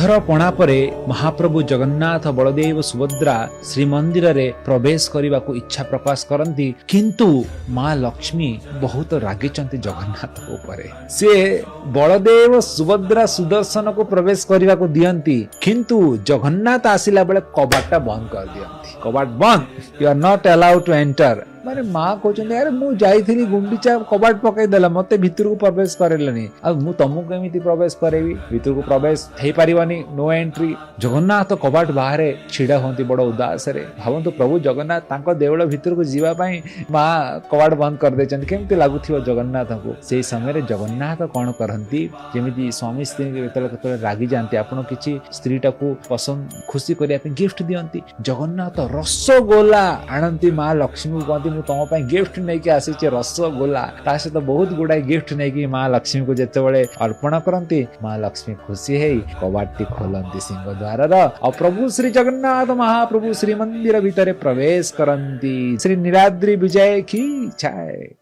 ଅଧର ପଣା ପରେ ମହାପ୍ରଭୁ ଜଗନ୍ନାଥ, ବଳଦେବ, ସୁଭଦ୍ରା ଶ୍ରୀମନ୍ଦିରରେ ପ୍ରବେଶ କରିବାକୁ ଇଚ୍ଛା ପ୍ରକାଶ କରନ୍ତି। କିନ୍ତୁ ମା ଲକ୍ଷ୍ମୀ ବହୁତ ରାଗିଛନ୍ତି ଜଗନ୍ନାଥଙ୍କ ଉପରେ। ସିଏ ବଳଦେବ, ସୁଭଦ୍ରା, ସୁଦର୍ଶନକୁ ପ୍ରବେଶ କରିବାକୁ ଦିଅନ୍ତି, କିନ୍ତୁ ଜଗନ୍ନାଥ ଆସିଲା ବେଳେ କବାଟଟା ବନ୍ଦ କରିଦିଅନ୍ତି। କବାଟ ବନ୍ଦ, "You are not allowed to enter." ମାନେ ମା କହୁଛନ୍ତି, ଆରେ ମୁଁ ଯାଇଥିଲି, ଗୁଣ୍ଡିଚା କବାଟ ପକେଇଦେଲା, ମତେ ଭିତରକୁ ପ୍ରବେଶ କରେଇଲେନି, ଆଉ ମୁଁ ତମକୁ କେମିତି ପ୍ରବେଶ କରେଇବି? ଭିତରକୁ ପ୍ରବେଶ ହେଇପାରିବନି, ନୋ ଏଣ୍ଟ୍ରି। ଜଗନ୍ନାଥ କବାଟ ବାହାରେ ଛିଡା ହୁଅନ୍ତି ବଡ ଉଦାସରେ। ଭାବନ୍ତୁ, ପ୍ରଭୁ ଜଗନ୍ନାଥ ତାଙ୍କ ଦେଉଳ ଭିତରକୁ ଯିବା ପାଇଁ ମା କବାଟ ବନ୍ଦ କରିଦେଇଛନ୍ତି। କେମିତି ଲାଗୁଥିବ ଜଗନ୍ନାଥଙ୍କୁ? ସେଇ ସମୟରେ ଜଗନ୍ନାଥ କଣ କରନ୍ତି? ଯେମିତି ସ୍ୱାମୀ ସ୍ତ୍ରୀ ଯେତେବେଳେ କେତେବେଳେ ରାଗିଯାଆନ୍ତି, ଆପଣ କିଛି ସ୍ତ୍ରୀଟାକୁ ପସନ୍ଦ ଖୁସି କରିବା ପାଇଁ ଗିଫ୍ଟ ଦିଅନ୍ତି। ଜଗନ୍ନାଥ ରସଗୋଲା ଆଣନ୍ତି। ମା ଲକ୍ଷ୍ମୀକୁ କହନ୍ତି, ମୁଁ ତମ ପାଇଁ ଗିଫ୍ଟ ନେଇକି ଆସିଛି, ରସଗୋଲା। ତା ସହିତ ବହୁତ ଗୁଡାଏ ଗିଫ୍ଟ ନେଇକି ମା ଲକ୍ଷ୍ମୀକୁ ଯେତେବେଳେ ଅର୍ପଣ କରନ୍ତି, ମା ଲକ୍ଷ୍ମୀ ଖୁସି ହେଇ କବାଟଟି ଖୋଲନ୍ତି ସିଂହ ଦ୍ୱାରର ଆଉ ପ୍ରଭୁ ଶ୍ରୀ ଜଗନ୍ନାଥ ମହାପ୍ରଭୁ ଶ୍ରୀମନ୍ଦିର ଭିତରେ ପ୍ରବେଶ କରନ୍ତି। ଶ୍ରୀ ନୀଳାଦ୍ରି ବିଜେ କି ଜୟ।